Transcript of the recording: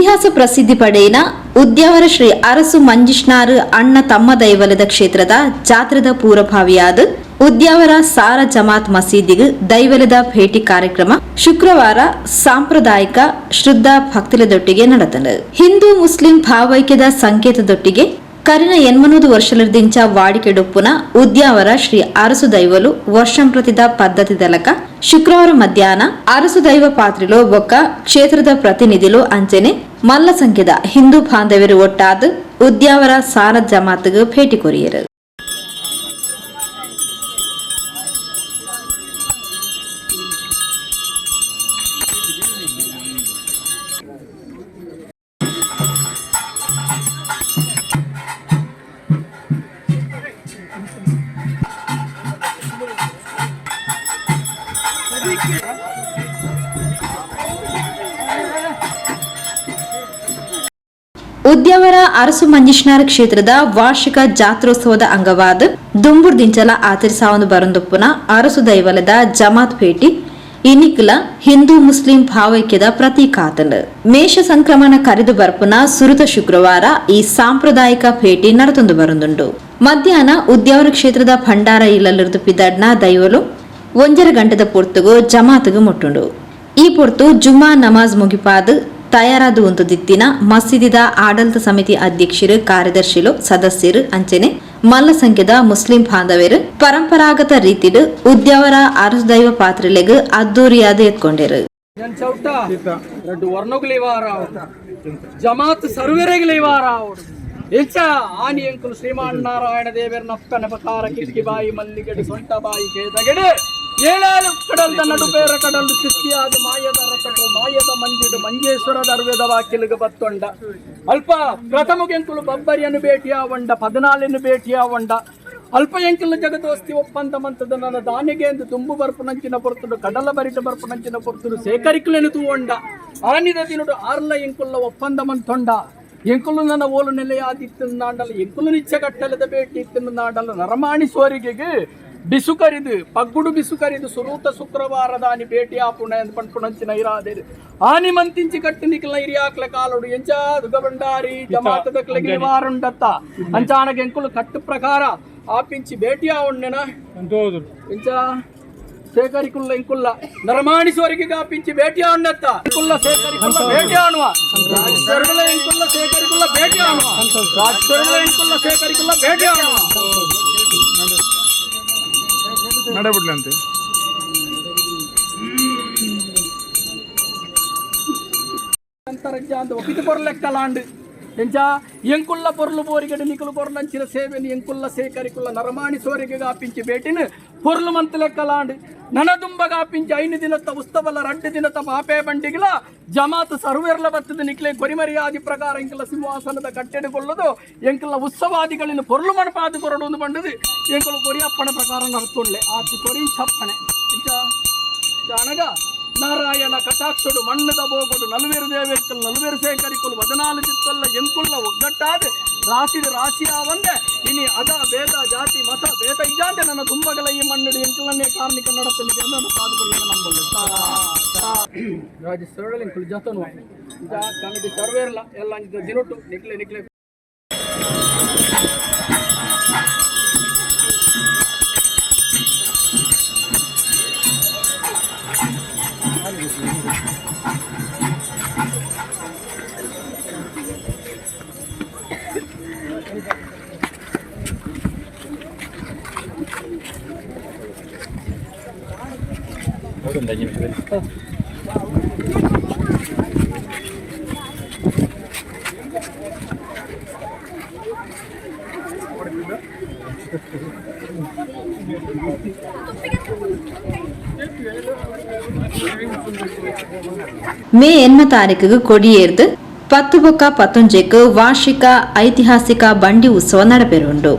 ಇತಿಹಾಸ ಪ್ರಸಿದ್ಧಿ ಪಡೆಯಿನ ಉದ್ಯಾವರ ಶ್ರೀ ಅರಸು ಮಂಜಿಷ್ನಾರು ಅಣ್ಣ ತಮ್ಮ ದೈವಲದ ಕ್ಷೇತ್ರದ ಜಾತ್ರದ ಪೂರ್ವಭಾವಿಯಾದ ಉದ್ಯಾವರ ಸಾರ ಜಮಾತ್ ಮಸೀದಿಗೆ ದೈವಲದ ಭೇಟಿ ಕಾರ್ಯಕ್ರಮ ಶುಕ್ರವಾರ ಸಾಂಪ್ರದಾಯಿಕ ಶ್ರದ್ಧಾ ಭಕ್ತಿಲದೊಟ್ಟಿಗೆ ನಡೆತಂಡು. ಹಿಂದೂ ಮುಸ್ಲಿಂ ಭಾವೈಕ್ಯದ ಸಂಕೇತದೊಟ್ಟಿಗೆ ಕರಿನ 800 ವರ್ಷಲದಿಂಚ ವಾಡಿಕೆಡೊಪ್ಪುನ ಉದ್ಯಾವರ ಶ್ರೀ ಅರಸು ದೈವಲು ವರ್ಷಂಪ್ರತಿದ ಪದ್ಧತಿ ದಲಕ ಶುಕ್ರವಾರ ಮಧ್ಯಾಹ್ನ ಅರಸು ದೈವ ಪಾತ್ರಿಲು ಬೊಕ್ಕ ಕ್ಷೇತ್ರದ ಪ್ರತಿನಿಧಿಲು ಅಂಚೆನೆ ಮಲ್ಲ ಸಂಖ್ಯೆದ ಹಿಂದೂ ಬಾಂಧವ್ಯರು ಒಟ್ಟಾದ ಉದ್ಯಾವರ ಸಾರ ಜಮಾತ್ಗೆ ಭೇಟಿ ಕೊರಿಯರು. ಉದ್ಯಾವರ ಅರಸು ಮಂಜಿಷ್ನಾರ ಕ್ಷೇತ್ರದ ವಾರ್ಷಿಕ ಜಾತ್ರೋತ್ಸವದ ಅಂಗವಾದ ದುಂಬುರ್ದಿಂಚಲ ಆಚರಿಸಾವಂದು ಬರಂದೊಪ್ಪುನ ಅರಸು ದೈವಲದ ಜಮಾತ್ ಭೇಟಿ ಇನಿಕ್ಲ ಹಿಂದೂ ಮುಸ್ಲಿಂ ಭಾವೈಕ್ಯದ ಪ್ರತೀಕ ಆತಂಡ್. ಮೇಷ ಸಂಕ್ರಮಣ ಕರೆದು ಬರ್ಪುನ ಸುರುತ ಶುಕ್ರವಾರ ಈ ಸಾಂಪ್ರದಾಯಿಕ ಭೇಟಿ ನಡತೊಂದು ಬರಂದುಂಡು. ಮಧ್ಯಾಹ್ನ ಉದ್ಯಾವರ ಕ್ಷೇತ್ರದ ಭಂಡಾರ ಇಲ್ಲಲಿರ್ದು ಪಿದಡ್ನ ದೈವಲು 1.5 ಗಂಟೆದ ಪೊರ್ತುಗು ಜಮಾತ್ಗ್ ಮುಟ್ಟುಂಡು. ಈ ಪೊರ್ತು ಜುಮ್ಮಾ ನಮಾಜ್ ಮುಗಿಪಾದ್ ತಯಾರಾದ ಒಂದು ದಿತ್ತಿನ ಮಸೀದಿದ ಆಡಳಿತ ಸಮಿತಿ ಅಧ್ಯಕ್ಷರು, ಕಾರ್ಯದರ್ಶಿಲು, ಸದಸ್ಯರು ಅಂಚೆನೆ ಮಲ್ಲ ಸಂಖ್ಯೆದ ಮುಸ್ಲಿಂ ಬಾಂಧವರು ಪರಂಪರಾಗತ ರೀತಿಡ್ ಉದ್ಯಾವರ ಅರಸದೈವ ಪಾತ್ರೆಲೆಗ್ ಅದ್ದೂರಿಯಾದ ಎತ್ಕೊಂಡೆರು. ಚೌಟ రెండు ವರ್ಣಗುಲಿವಾರ ಜಮಾತ್ ಸರ್ವೆರೆಗಿಲಿವಾರ ಎಂಚ ಆನಿ ಎಂಕುಲು ಶ್ರೀಮಾನ್ ನಾರಾಯಣ ದೇವರ ನಪ್ಪನ ಕಿಕ್ಕಿಬಾಯಿ ಮಲ್ಲಿಗಡಿ ಸೊಂಟಬಾಯಿ ಕೇದಗಡೆ ಏಳೇಳು ಕಡಲ್ದ ನಡುಪೇರ ಕಡಲು ಸಿಸ್ತಿಯಾದ ಮಾಯದ ರಕಟು ಮಾಯದ ಮಂಜಿಡು ಮಂಜೇಶ್ವರದ ಅರ್ವೆದ ವಾಕಿಲಿಗೆ ಬತ್ತೊಂಡ. ಅಲ್ಪ ಪ್ರಥಮಗೆಂಕುಲು ಬಬ್ಬರಿಯನ್ನು ಭೇಟಿಯಾವಂಡ, 14ನ್ನು ಭೇಟಿಯಾವಂಡ. ಅಲ್ಪ ಎಂಕುಲು ಜಗದೋಸ್ತಿ ಒಪ್ಪಂದ ಮಂತದ ನನ್ನ ದಾನಿಗೆ ಎಂದು ತುಂಬು ಬರ್ಪುನಂಚಿನ ಪೊರ್ತುಡು, ಕಡಲ ಬರಿಟ ಬರ್ಪುನಂಚಿನ ಪೊರ್ತುಡು ಸೇಕರಿಕುಲೆನು ತೂವಂಡ. ಆನಿದ ದಿನುಡು ಆರ್ಲ ಎಂಕುಲ್ಲ ಒಪ್ಪಂದ ಮಂತೊಂಡ. ಎಂಕುಲು ನನ್ನ ಓಲು ನೆಲೆಯಾದಿತ್ತು ನಾಡಲ್ಲ, ಎಂಕುಲು ನಿಚ್ಚ ಕಟ್ಟಲದ ಭೇಟಿ ಇತ್ತು ನಾಡಲ್ಲ. ನರಮಾಣಿ ಸೋರಿಗೆಗೆ ಬಿಸು ಕರಿದು ಪಗ್ಗುಡು ಬಿಸು ಕರಿದು ಸುರೂತ ಶುಕ್ರವಾರದಾನಿ ಭೇಟಿ ಆಪುಣ ಎಂದು ಪಂಪುಣಂಚಿನ ಇರಾದೇರು. ಆನಿ ಮಂತಿಂಚಿ ಕಟ್ಟು ನಿಕ್ಲ ಇರಿಯಾಕ್ಲ ಕಾಲುಡು ಎಂಚ ದುಗಬಂಡಾರಿ ಜಮಾತದ ಕ್ಲಗಿ ವಾರುಂಡತ್ತ ಅಂಚಾನಗ ಎಂಕುಲು ಕಟ್ಟು ಪ್ರಕಾರ ಆಪಿಂಚಿ ಭೇಟಿ ಆವುಂಡೆನ ಎಂಚ ಸೇಕರಿಕುಲ್ಲ ಇಂಕುಲ್ಲ ನರಮಾಣಿಸುವರಿಗೆ ಗಾಪಿಂಚಿ ಭೇಟಿ ಆವಣ್ಣತ್ತ ಇಂಕುಲ್ಲ ಸೇಕರಿಕುಲ್ಲ ಭೇಟಿ ಆಣುವ ರಾಜಸ್ವರಗಳ ಇಂಕುಲ್ಲ ಸೇಕರಿಕುಲ್ಲ ಭೇಟಿ ಆಣುವ ರಾಜಸ್ವರಗಳ ಇಂಕುಲ್ಲ ಸೇಕರಿಕುಲ್ಲ ಭೇಟಿ ಆಣುವ. ನಡೆ ಬಿಡ್ಲಂತೆ. ಅಂತರಜ್ಜ ಒಪ್ಪಿತು ಪೊರ್ಲೆಕ್ಕಲಾಂಡ್ ಎಂಚ ಎಂಕುಲ್ಲ ಪೊರ್ಲು ಬೋರಿಗಡೆ ನಿಕುಲು ಪೊರ್ಲಂಚಿನ ಸೇವೆನು ಎಂಕುಲ್ಲ ಸೇಕರಿಕುಲ್ಲ ನರಮಾಣಿ ಸೋರಿಗೆ ಗಾಪಿಂಚಿ ಬೇಟಿನ ಪೊರ್ಲು ಮಂತ್ ಲೆಕ್ಕಲಾಂಡ್. ನನದುಂಬ ಗಾಪಿಂಚಿ 5 ದಿನತ್ತ ಉಸ್ತವಲ್ಲ 2 ದಿನತ್ತ ಪಾಪೆ ಬಂಡಿಗಿಲ ಜಮಾತ್ ಸರ್ವೇರ್ಲ ಬತ್ತದ ನಿಕ್ಲೆ ಕೊರಿಮರಿಯಾದಿ ಪ್ರಕಾರ ಎಂಕುಲ ಸಿಂಹಾಸನದ ಕಟ್ಟೆಡುಕೊಳ್ಳುದು ಎಂಕುಲ ಉತ್ಸವಾದಿಗಳಿನ ಪೊರ್ಲು ಮಣಪಾದು ಕೊರಡು ಒಂದು ಬಂಡದು ಎಂಕುಲು ಕೊರಿಯಪ್ಪಣ ಪ್ರಕಾರ ನಡ್ತೊಳ್ಳೆ ಆತು ಕೊರಿ ಚಪ್ಪಣೆ ಎಂಚ ಜಾನಗ ನಾರಾಯಣ ಕಟಾಕ್ಷಡು ಮಣ್ಣದ ಬೋಗುಡು ನಲ್ವೇರು ದೇವೇರ್ಕಲ್ ನಲ್ವೇರು ಸೇಕರಿಕುಲು 14 ಚಿತ್ತಲ್ಲ ಎಂಕುಲ್ಲ ಒಗ್ಗಟ್ಟಾದ ರಾಶಿದ ರಾಶಿಯಾವಂದೆ ಇನಿ ಅದ ಭೇದ ಜಾತಿ ಮತ ಭೇದ ಇಜ್ಜಾಂದೆ ನನ್ನ ತುಂಬಗಲ ಈ ಮಣ್ಣು ಎಂಕುಲನ್ನೇ ಕಾರ್ಣಿಕ ನಡತಲಿಗೆ ನನ್ನ ಸಾಧುಗಳಿಗೆ ನಂಬಲ್ಲ ರಾಜ ಸರಳ ಎಂಕುಲು ಜತನು ಕಮಿಟಿ ಸರ್ವೇರ್ಲ ಎಲ್ಲ ದಿನೊಟ್ಟು ನಿಕ್ಲೆ ನಿಕ್ಲೆ. ಮೇ 8 ತಾರೀಕಿಗೆ ಕೊಡಿಯೇರ್ದು 10 ಬೊಕ್ಕ 11ಕ್ಕೆ ವಾರ್ಷಿಕ ಐತಿಹಾಸಿಕ ಬಂಡಿ ಉತ್ಸವ ನಡಪೆರುಂಡು.